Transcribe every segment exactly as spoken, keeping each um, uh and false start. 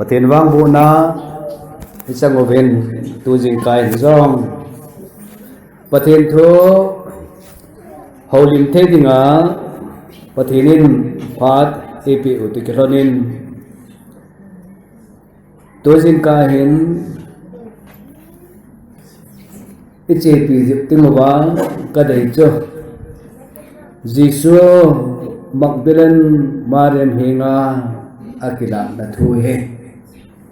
Pathen vangbohna i chang uvin, tu jingkah in jong Pathen thu houlim thei dinga Pathen in phat eipeh u toh kilhonin, tu jingkah hin i chepi jep ding uva ka dei chu Jesu Magdalene Mariam henga akilah na thu hi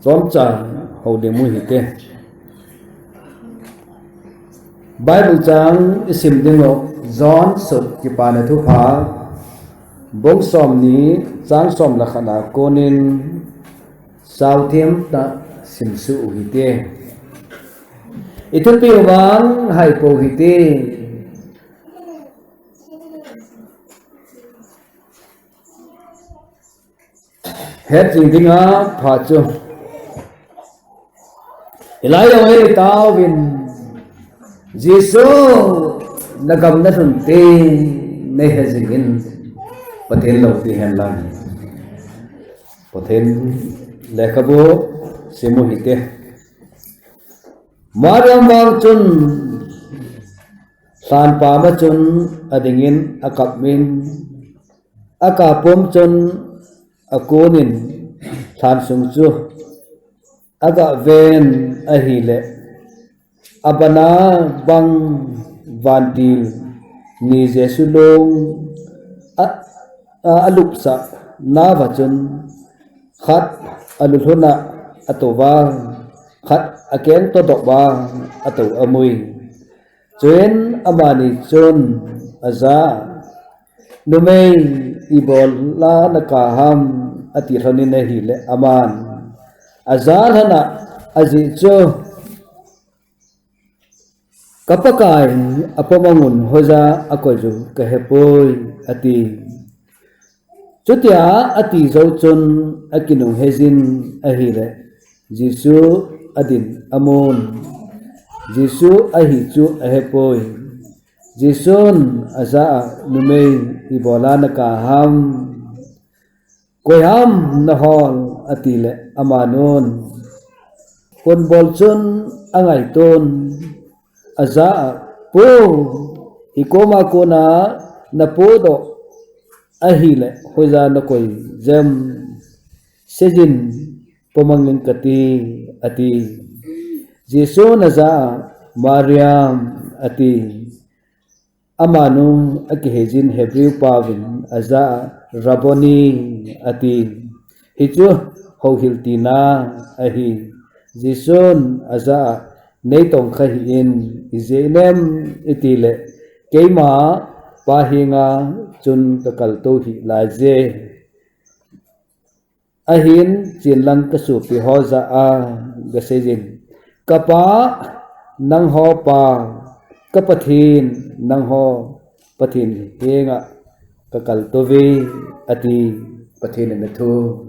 chomcha houlim u hite. Bible chang i sim ding u John sut Kipana Thupha bung somni chang som le khat a konin sauthem tah simsuh u hite. I thupi u vang haipo u hite. Het jing dinga pha chu. Hilai jong hi tauvin, Jesu na gam na lhun teng nei he jing in, Pathen loupi hen lang. Pathen lekhabu sim u hite. Mariam vang chun lhan pam a chun adingin akap in, akap pum chun akunin lhan sung chu aga ven ahile, abana bang vantil ni Jesu long a, a, alupsah nauva chun khat alulhun a atou va, khat akeng todoh va atou amui. Chuin amani chun aja a, Numei, ibola na kap ham, ati lhonin ahile aman aja lhon a ajeh chu, Ka Pakai apom a ngun hoiya akoi u kahepoi, ati. Chutia ati jou chun akinung heijin ahile, Jesu adin amun. Jesu ahi chu ahepoi. Jesun aja a, Numei, ibola na kap ham? Koi ham nahol? Atile amanun, ponbol chun angaiton, aja a, Pu, ikoma kona napodoh ahile hoiya nakoi jem, seijin pom angin kati, ati. Jesun aja a, Mariam, ati. Amanu akiheijin Hebrew paovin aja a, Rabboni, ati. Hichu houhil tina ahi. Jesun aja a, Neitongkha hih in, ijeh inem itile, keima Pa henga chun kakaltou hih laiye. Ahin chenlang kasopi ho jah a gaseijin, Ka Pa, nangho Pa, ka Pathen, nangho Pathen henga kakaltouve, ati. Pathen in athu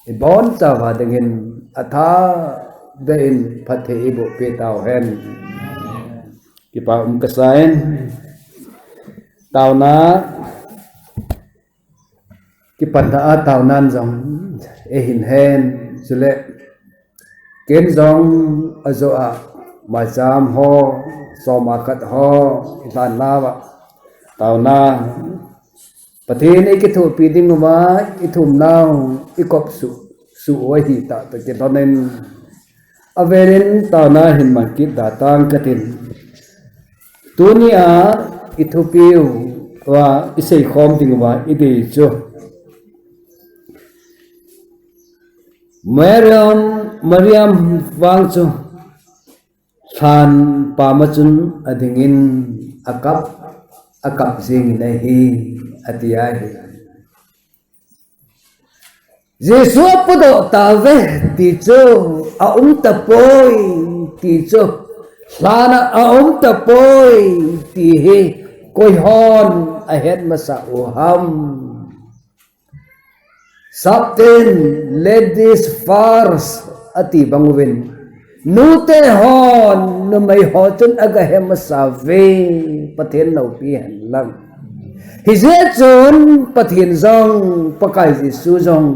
ibonchauva dingin athah beh in phatthei eiboh peh tauhen. Kipa um kasan. Taona kipatna a taonan jong eihin hen, chule ken jong ajoh a maicham ho, som a khat ho ilhan nauva, taona Pathen ikithopi ding uva ithum nau ikop suh suh u ahitah toh kilhonin, avelin taona hin mang kit da tang katin. Tunia ithupiu va iseikhom ding uva idei chu, Mariam, Mariam vang chu lhan pam a chun adingin akap, akap jingin ahi, ati ahi. Jesu apodoh tauve ti chu, aum tapoi ti chu, lhan a aum tapoi ti hi koihon ahet masa u ham? Sapten, ladies first, ati bang uvin, nute hon, numei ho chun agahe masa uve, Pathen loupi hen lang. Hijeh chun Pathen jong, Pakai Jesu jong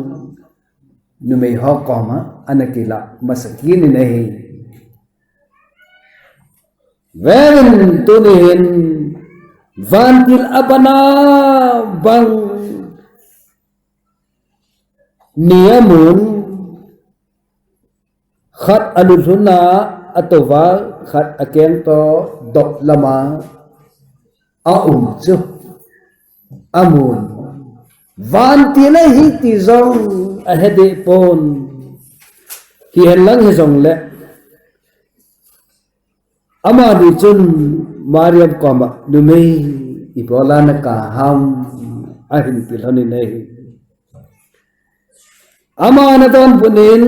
numei ho koma ana kilah masa kit in ahi. Veuvin, tuni hin vantil abana bang ni amun, khat alulhun a, atouva khat akeng toh dop lama aum chu amun. Vantil ahi ti jong ahe deh pon. Hihen lang hijongle, amani chun Mariam koma, numei, ibola nakap ham, ahin ti lhonin ahi. Aman adonbut in,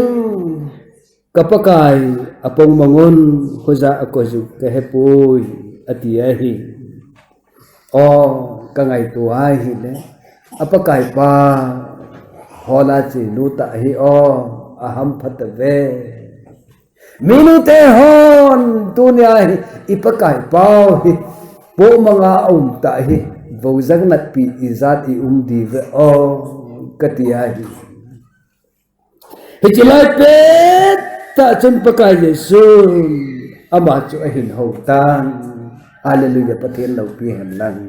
ka Pakai apong mangun, hoiya akoiju kahepoi, ati ahi. O, kangaito ahile, a Pakai pa hola chenu tah hi o, ahamphat tave. Minute hon tunia hi i Pakai pau hi pohmanga aum tah hi, vojang natpi ijat i um diu ve o, kati ahi. Hiche lai pettah chun Pakai Jesun ama chu ahin hou tan. Hallelujah, Pathen loupi hen lang.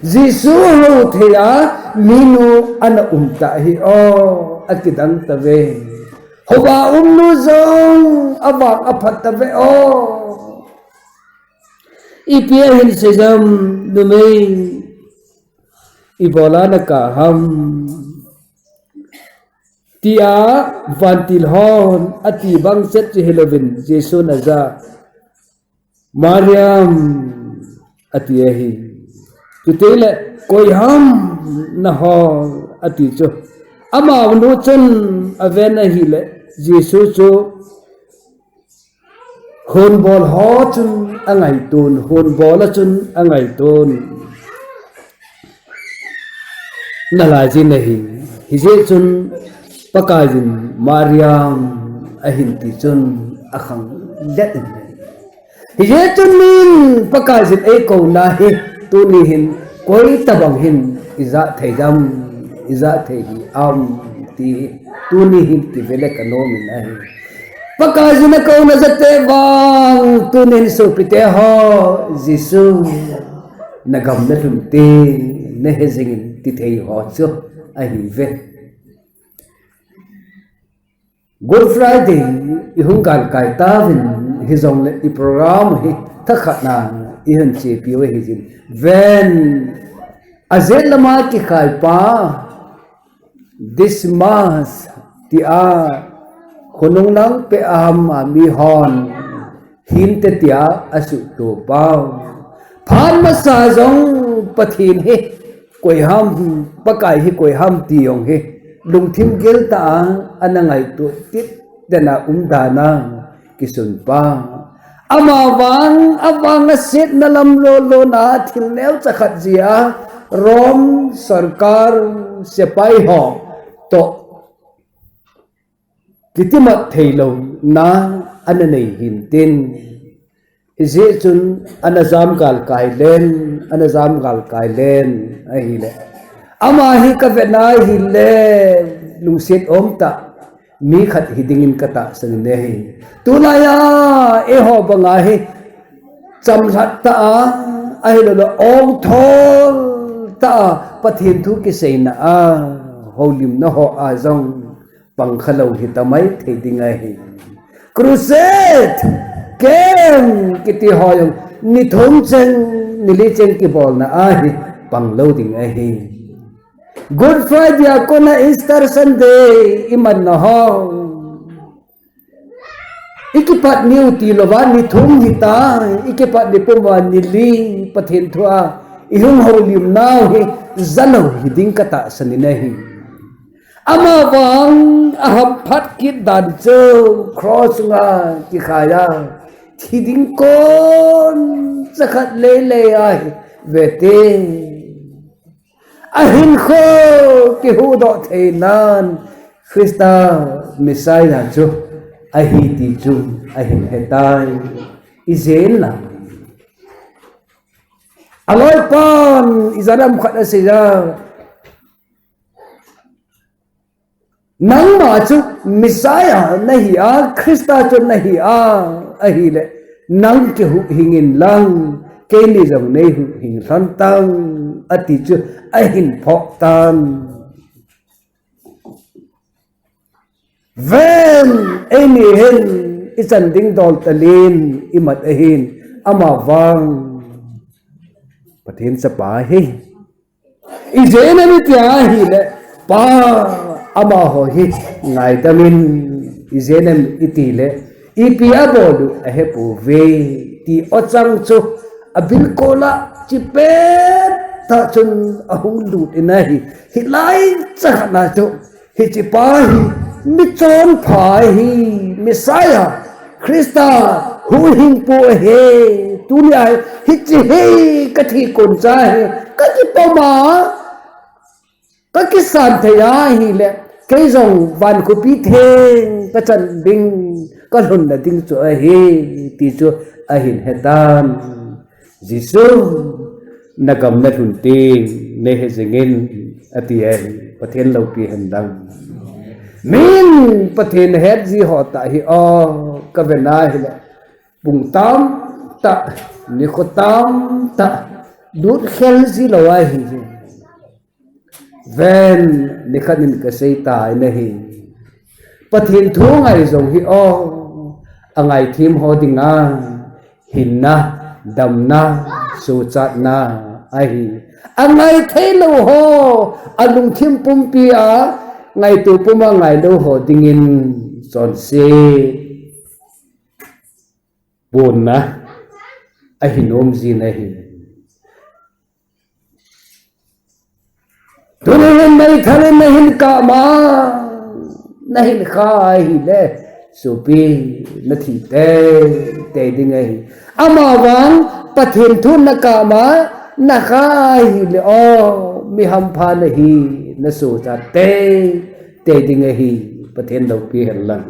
Jesu hou thei a minu ana um tah hi o, akidang tave. Houva umnu jong avang aphat tave o. Ipi ahin sei jam, numei, ibola nakap ham, tia vantil hon ati bang chet chu hilouvin Jesun aja, Mariam, ati ahi. Chuteng le, koi ham nahol, ati chu. Amanu chun aven ahile, Jesu chu hunbol ho chun angaiton, hunbol a chun angaiton. Nalai jin ahi, hijeh chun Pakaiyin Mariam ahin ti chun akhanglen in ahi. Hijeh chun min Pakaiyin eikouna hi tuni hin koi tabang hin ija thei dam, ija thei hi am ti hi tuni hin ti vele kanom in ahi. Pakaiyin akouna jate vang tuni hin sopite ho, Jesu nagam nalhun te, nahe jingin ti thei ho chu ahi ve. Good Friday ihung galkai tauvin, hijongle i program hi thakhat na ihung chepiu ahi jin. Ven, ajet lama kikhai pa, Dismas tia, khonung lang pe aham a mihon, hinte tia asuhto pau. Phat masa jong Pathen hi koi ham, Pakai hi koi ham ti jong hi lungthim gel tah a ana ngaito titden a um dan a kisun pa. Ama vang, avang asetna lam lolona thil neocha khat jeh a Rom sorkar sepai ho toh kitimat theilouna ana nei hintin. Hijeh chun ana jam galkai len, ana jam galkai len ahile. Ama hi kavetna hile lungset umtah mi khat hidingin katahsan in ahi. Tulai a eiho banga hi chamlhat tah a, ahilouleh ongthol tah a, Pathen thu kiseina a, houlimna ho a jong pang khalou hita maithei ding ahi. Crusade, camp, kiti ho jong, ni thum cheng, ni li cheng kibolna a hi pang lou ding ahi. Good Friday a kona Easter Sunday, imanna ho. Ikipat niu tilouva, ni thum hita, ikipat ni pum uva, ni li, Pathen thu a, ihung houlimnau hi, jalou hiding katahsan in ahi. Ama vang ahamphat kit dan chu cross nga kikhai a, thi ding kon chakhat leilei ahi vete. Ahinkho kihuhdoh theinan Christa Messiah chu ahi ti chu ahin hetai. Ijeh inem. Aloipan ijat ham khat asei a. Nangma chu Messiah nahi a, Christa chu nahi a, ahile, nang kihuhhing in lang, keini jong neihuhhing lhon tang, ati chu ahin phoh tan. Ven, eini hin ichan ding dol talin imat ahin, amavang Pathen chapa hi. Ijeh inem iti ahile, Pa, amaho hi ngaidam in, ijeh inem itile, ipi abol u ahepouve, ti ochang chu abilkol a chipet tah chun ahung lut in ahi. Hilai chakhat na chu, hiche pa hi michonpha ahi, Messiah, Christa, huhhingpu ahi. Tunia hi, hiche hi kathi kon cha hi, kakipom a, kakisan thei ahile, kei jong van khopi theng kachan ding, kalhunna ding chu ahi, ti chu ahin hetan. Jesu, nagam nalhun teng neihe jingin, ati ahi. Pathen loupi hen lang. Min Pathen het ji ho tah hi o, kaven ahile, pung tamtah, nikho tamtah, lut khel ji lou ahi. Ven, nikhat in kasei tai nahi. Pathen thu ngai jong hi o, angaithem ho dinga hinna, damna, sochatna ahi. Angai theilou ho, alungthim pumpi a ngaito puma ngailou ho dingin chonse ponna ahi nom jin ahi. Tuni hin meithal in nahin kap ma, nahin kha ahile, sopi, nathi teitei ding ahi. Amavang Pathen thu nakap ma, nakha ahile o, mi hampha nahi, nasochat teitei ding ahi. Pathen loupi hen lang.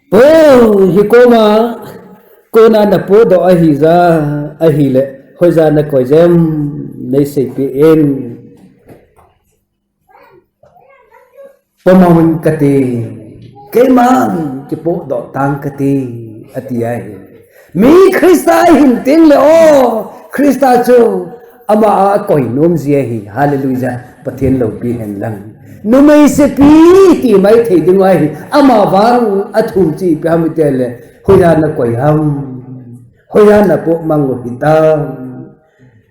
Po, hikoma kona napodoh ahija ahile, hoija nakoi jem, neiseipeh in. Pomang kati, keiman kipodoh tang kati, ati ahi. Mi Christa ahin tengle o, Christa chu ama a akoi nom ji ahi. Hallelujah. Pathen loupi hen lang. Numei sepi ti mai thei ding ahi. Amavang athum chu ipi ham itile, hoija nakoi ham, hoija napomang u hitam,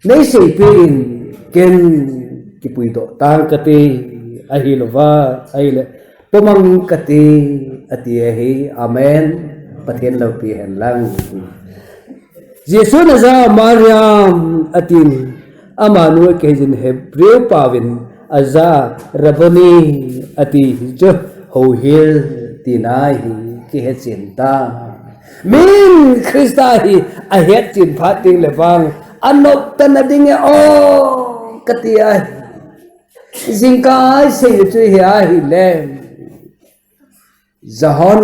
neiseipeh in, ken kipuidoh tang kati, ahilouva ahile, pomang kati, ati ahi. Amen. Pathen loupi hen lang. Jesun ajah a, Mariam, atin, amanu akihei jin, Hebrew paovin ajah a, Rabboni, ati, hichu houhil tina ahi, kihechen ta. Min Christa hi ahetchen phat tengle vang, anop tana ding e o, kati ahi. Jingkah a isei u chu hi ahile, John,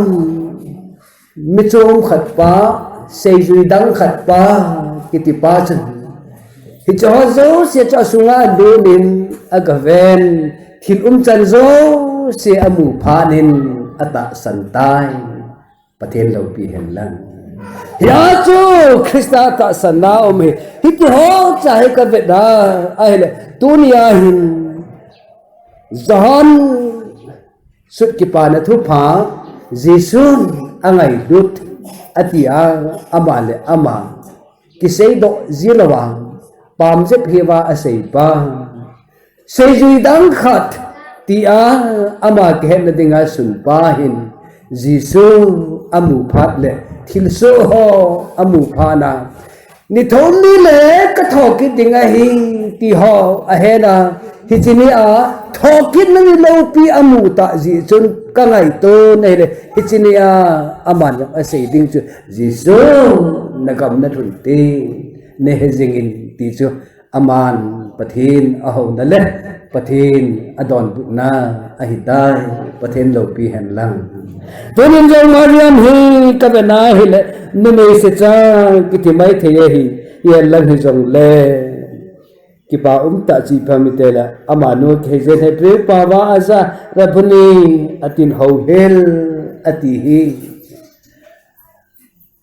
michom khat pa, seijui dang khat pa, kiti pa chun, hicheho jouse chu asunga alunin, agaven, thil umchan jouse amu phatnin, atahsan tai. Pathen loupi hen lang. Hia chu Christa tahsanna um hi, hitiho cha hi kavet a, ahile, tunia hin, John, sut kipana thupha, Jesun angailut, ati a, ama le ama kiseidoh ji louva, pamjep hiuva aseipa, seijui dang khat, tia ama kihetna dinga sunpa hin, Jesu amu phat le thilsoh ho amu phatna, ni thum ni le kathokit ding ahi, ti ho ahena, hiche nia thokit na ni loupi amu tah jeh chun kangaito nahile, hiche nia aman jong asei ding chu, Jesu, nagam nalhun teng neihe jingin, ti chu, aman Pathen ahouna le Pathen adonbutna ahitai. Pathen loupi hen lang. Tunin jong Mariam hi kavet na hile, numei secha kiti mai thei ahi, hihen lang hijongle, kipa um tah chu ipi ham itile, amanu kihei jeng Hebrew pao a aja Rabboni atin, Houhil ati hi.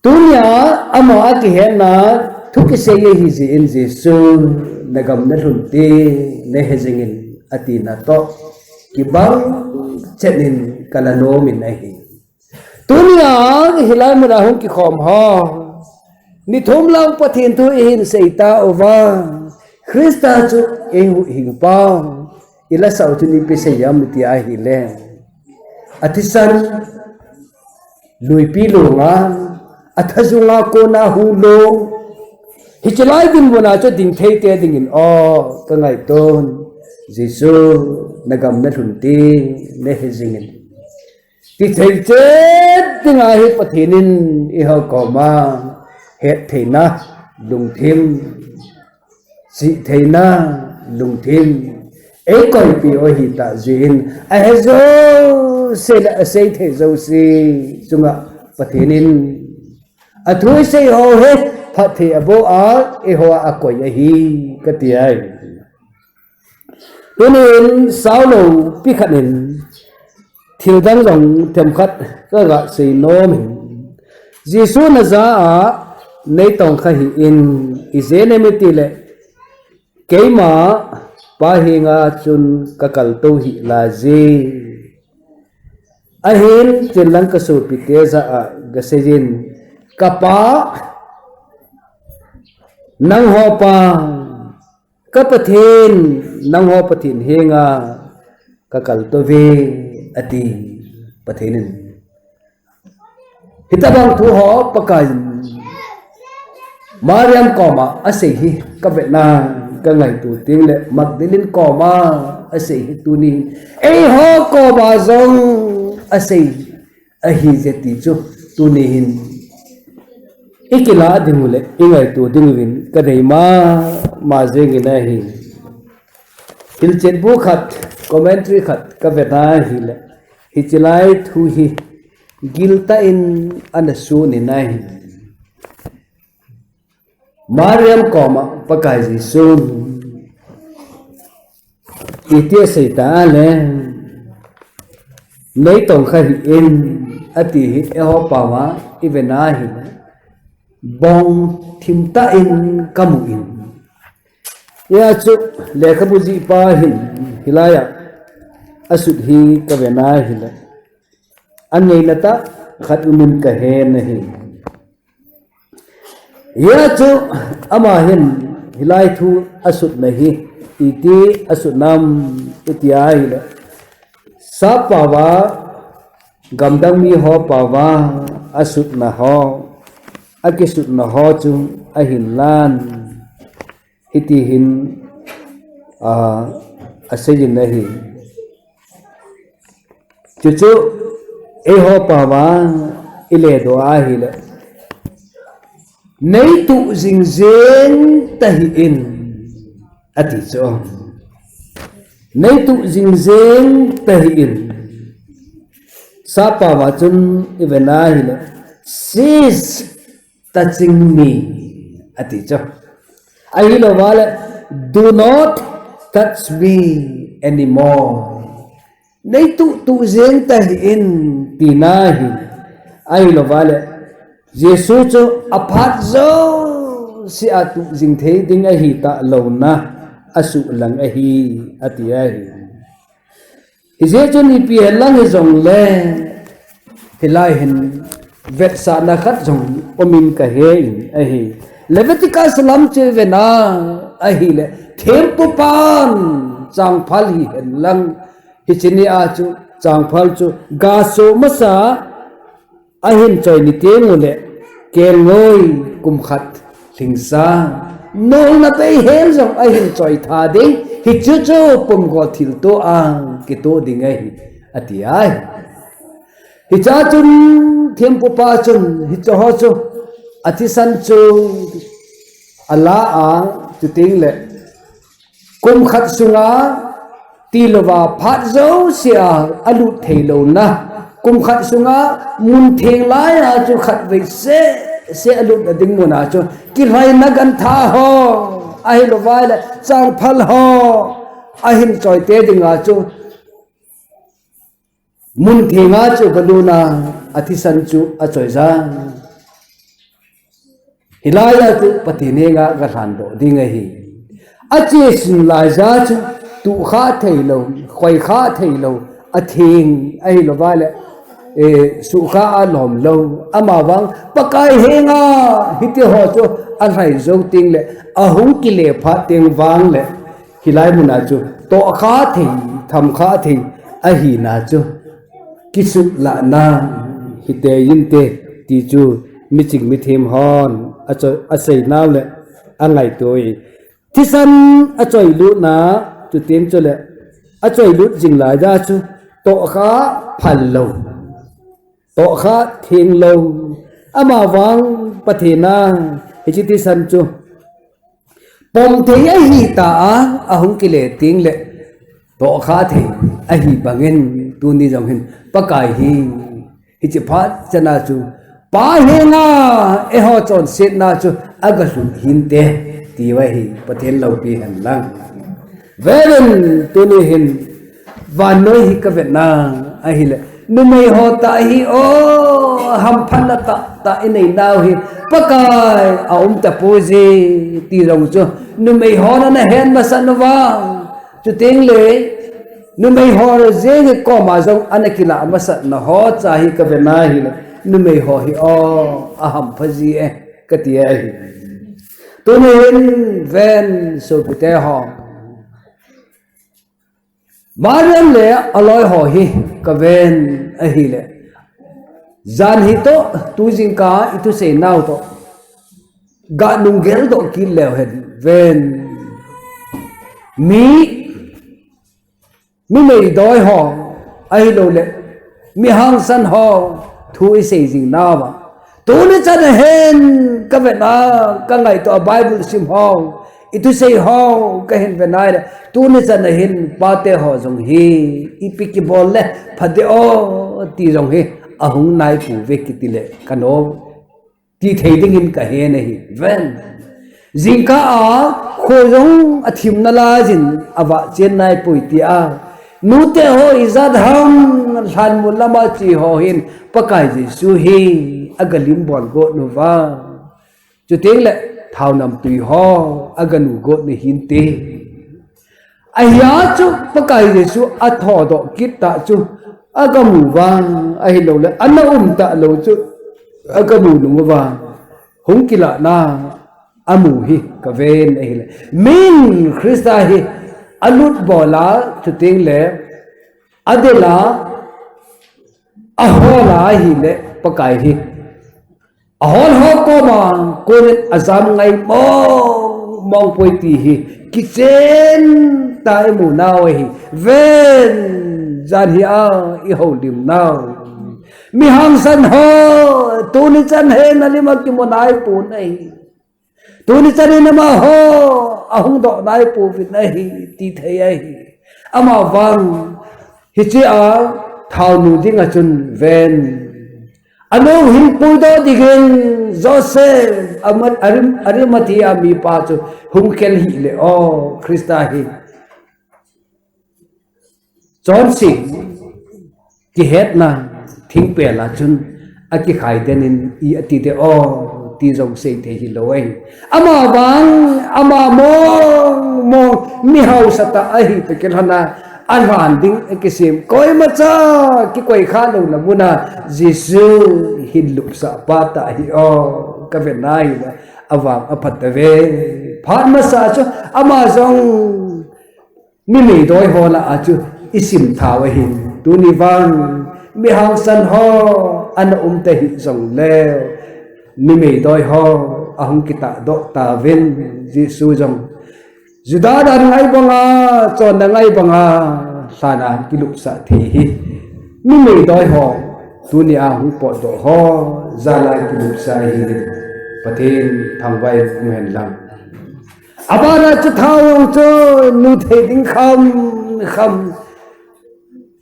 Tunia ama a kihetna thu kisei ahi jeh in Jesu, nagam nalhun teng nahe jingin atina toh kibang chet in kala nomin ahi. Tunia hilai muna hung kikhom ho, ni thum lang Pathen thu ihin sei tauva, Christa chu eihuhhingpa, ilasah u chu ipi sei ham iti ahile, athisan luipi longa, athajunga kona hung long, hiche lai dinmuna chu ding thei te dingin, o, kangaiton, Jesu, nagam nalhun teng nahe jingin, ti thei chet dinga hi Pathen in eiho koma hettheina lungthim, chihtheina lungthim eikoipeh u ahitah jeh in, ahe jouse le asei thei jouse chunga Pathen in athu isei ho hi phatthei aboh a eiho a akoi ahi, kati ahi. Tunin saolou pi khat in thildang jong themkhat kaga sei nom in, Jesu najah a neitongkha hih in, ijeh inem itile, keima Pa henga chun kakaltou hih laiye. Ahin chenlang kasopite jah a gasei in, Kapa, nangho Pa, ka Pathen, nangho Pathen henga kakaltouve, ati Pathen in. Hitobang thu ho Pakaiyin Mariam koma asei hi kavetna, kangaito tengle Magdalene koma asei hi tuni eiho koma jong asei ahije ti chu tuni hin ikilah ding u le ingaito ding uvin kadei mama jengin ahi. Hilchetbu khat, commentary khat kavet ahile, hiche lai thu hi giltah in ana sun in ahi. Mariam koma Pakai Jesun iti asei tah le, neitongkha hih in ati hi eiho paova ivet ahile, bong thimtah in kamu in, hijeh chun lekhabu jihpa hin hilaiya asut hi kavet ahile, angeina tah khat umin kahen ahi. Hijeh chun ama hin hilai thu asutna hi iti asut nam iti ahile, sap paova, gamdang miho paova asutna ho, akisutna ho chu ahinlan, hiti hin, a, aseiyin ahi. Chuchu eiho paova iledoh ahile, neituh jingjeng tahih in ati chu. Neituh jingjeng tahih in. Sap paova chun ivet ahile, cease touching me ati chu. Ahilouva le, do not touch me anymore. Neituh tuh jeng tahih in tina ahi. Ahilouva le, Jesu chu aphat jouse a tuh jing thei ding ahi talouna asuhlang ahi ati ahi. Hijeh chun ipi hihen lang hijongle, hilai hin vetsahna khat jong umin kahen ahi. Leviticus lam chu ivet ahile, thempupan changphal hihen lang, hiche nia chu changphal chu gaso masa ahin choi ni tengule, kelngoi kum khat lhingsa, nolna bei hel jong ahin choi tha ding, hichu chu pumgo thilto a kitoh ding ahi, ati ahi. Hichea chun thempupa chun hicheho chu athisan chu ala a, chutengle kum khat sunga tilouva phat jousea alut theilouna, kum khat sunga mun theng laiya chu khatvei seh seh alutna ding muna chu kilhaina gantha ho, Ahilou vai le changphal ho ahin choi te dinga chu mun thenga chu galuna athisan chu achoi ja. Hilai a chu Pathen henga galhan doh ding ahi. Achesun lai ja chu tuh kha thei lou, khoi kha thei lou, atheng ahilou vai le, eh, sukha alom lou. Amavang Pakai henga hiti ho chu alhai jou teng le ahung kile phat teng vang le hilai muna chu toh kha thei, tham kha thei ahina chu kisuh lahna hite inte ti chu miching mithem hon achoi, asei nau le angaito e. Thisan achoi lutna, chuteng chule achoi lut jing lai ja chu toh kha phal lou, toh kha theng lou. Amavang Pathen a hiche thisan chu pom thei ahi ta a, ahung kile teng le toh kha thei ahi bangin tuni jong hin Pakai hi hiche phat chana chu Pa henga eiho chonsetna chu agalhun hinte ti uva hi Pathen loupi hen lang. Veuvin tuni hin vannoi hi kavetna ahile numei ho tah hi o, hamphatna tah tah inei nau hi Pakai aum tapoi je ti jong chu numei hon ana het masat uva. Chuteng le numei ho jeng hi koma jong ana kilah masatna ho cha hi kavena hile numei ho hi o, ahampha ji e kati ahi. Tuni hin ven sopite ho, Mariam le aloi ho hi kaven ahile, jan hi toh tu jingkah ithusei nau toh ganung geldoh kit leu hen ven. Mi, mi meidoi ho ahilouleh mi hangsan ho thu isei jing nauva, tuni chan a hin kavetna, kangaito a Bible sim ho, ithusei ho kahin ve nai le, tuni chan a hin pate ho jong hi ipi kibol le phadeh o ti jong hi ahung nai pouve kiti le kanom ti thei dingin kahen ahi ven. Jingkah a kho jong athim nalai jin avah chen nai poi tia nute ho ijat ham lhanmol lama che ho hin Pakai Jesu hi agalim bol got uva. Chuteng le thao namtui ho aganu got u hinte. Ahia chu Pakai Jesu athodoh kit tah chu agamu uva, ahilouleh ana um talou chu agamu nung uva, hung kilahna amu hi kaven ahile. Min Christa hi alut bol a, chuteng le adel a, ahol a ahile Pakai hi ahol ho koma konin ajam ngai mong mong poi ti hi kichen tah a imu nau ahi ven. Jan hi a ihoulim nau mi hangsan ho, tuni chan hin nalim a kimu nai pon ahi. Tuni chan in amaho ahung doh nai pouvin ahi ti thei ahi. Amavang hiche a thao nu dinga chun ven, anu hin puidoh dingin Joseph Amat-, Arim-, Arimathea mipa chu hung khel hih le o, Christa hi chonse kihetna thingpel a chun akikhai den in i ati de o ti jong sei thei hilou ahi. Amavang ama mong mong mi hausa tah ahi toh kilhon a alhan ding akisem, koimacha kikoi kha louna muna Jesu hin lupsah pa tah ahi o, kaven ahile avang aphat tave. Phat masa chu ama jong mi meidoi ho lah a chu isim thou ahin, tuni vang mi hangsan ho ana um tahih jongleu mi meidoi ho ahung kitahdoh tauvin, Jesu jong Juda dan ngai banga, chonna ngai banga lhan a kilupsah thei hi mi meidoi ho, tuni a hung potdoh ho jal a kilupsah ahi. Pathen thangvah in um hen lang. Abana chu thao jong chu nu thei ding kham kham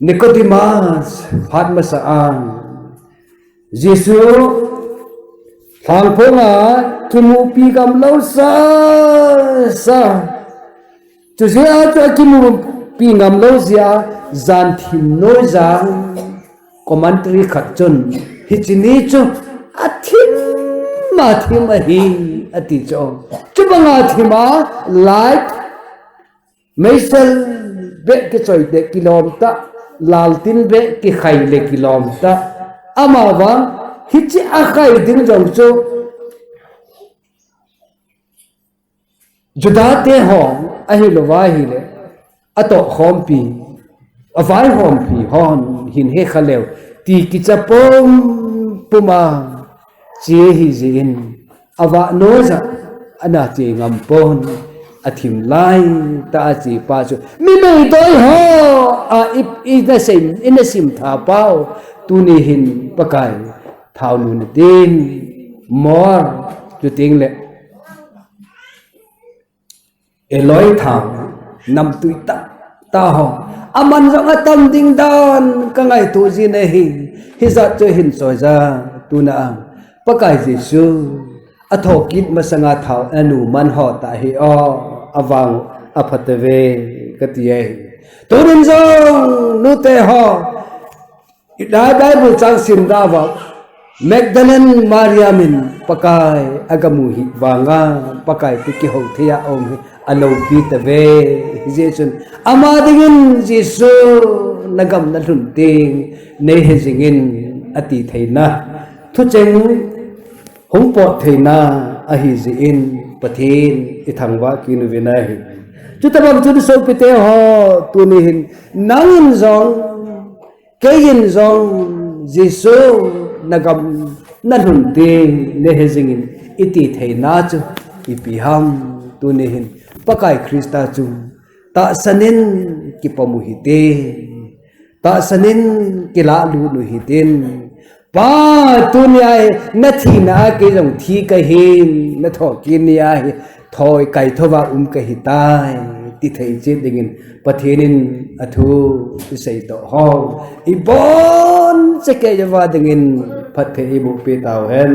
Nicodemus phat masa a Jesu Hangphonga kimupi ngam lou sa, sa. Chujeh a chu akimupi ngam lou jeh a, jan thim noi jang commentary khat chun, hiche ni chu athim, athim ahi, ati chu. Chubanga thim a, light, meisel beh kichoi le kilom ta, laltin beh kikhai le kilom ta. Amavang, hiche akhai ding jong chu, Juda te ho, ahilouva ahile, atohkhompi, avaihompi hon hin hekha leu, ti kicha pum pum a, che hi jeh in, avah noi jeh a, ana che ngam pon, athim lai tah a che pa chu, mi meidoi ho, a i, ina sim, ina sim tha pau, tuni hin Pakai, thao nu natin, mor, chuteng le, Eloi thao, namtui tah, tah ho. Aman jong atam ding dan, kangaito jin ahi, hijat chu hin choi ja, tuna a. Pakai Jesu, athokit masanga thao, anu man ho tah hi o, avang, aphatave, kati ahi. Tunin jong, nute ho, Ida Bible chang sim da va, Magdalene Maria min Pakai agamu hi vanga, Pakai te kihou thei a um hi aloupi tave, Jesun ama dingin Jesu nagam nalhun teng, nei he jingin ati theina. Thucheng hung pot theina ahi jeh in Pathen ithangvah kit uvin ahi. Chutabang chu sopite ho tuni hin nangin jong Keiyin jong Jesu nagam nalhun ding, nei he jingin iti theina chu ipi ham tuni hin Pakai Christa chu tahsan in kipom u hite, tahsan in kilalut u hitin, Pa, tunia hi nathina a kei jong thi kahin, nathokit nia hi thoi kaithova um kahitai, ti thei chet dingin Pathen in athu isei toh ho, ibon cheh kei uva dingin phatthei eiboh peh tauhen.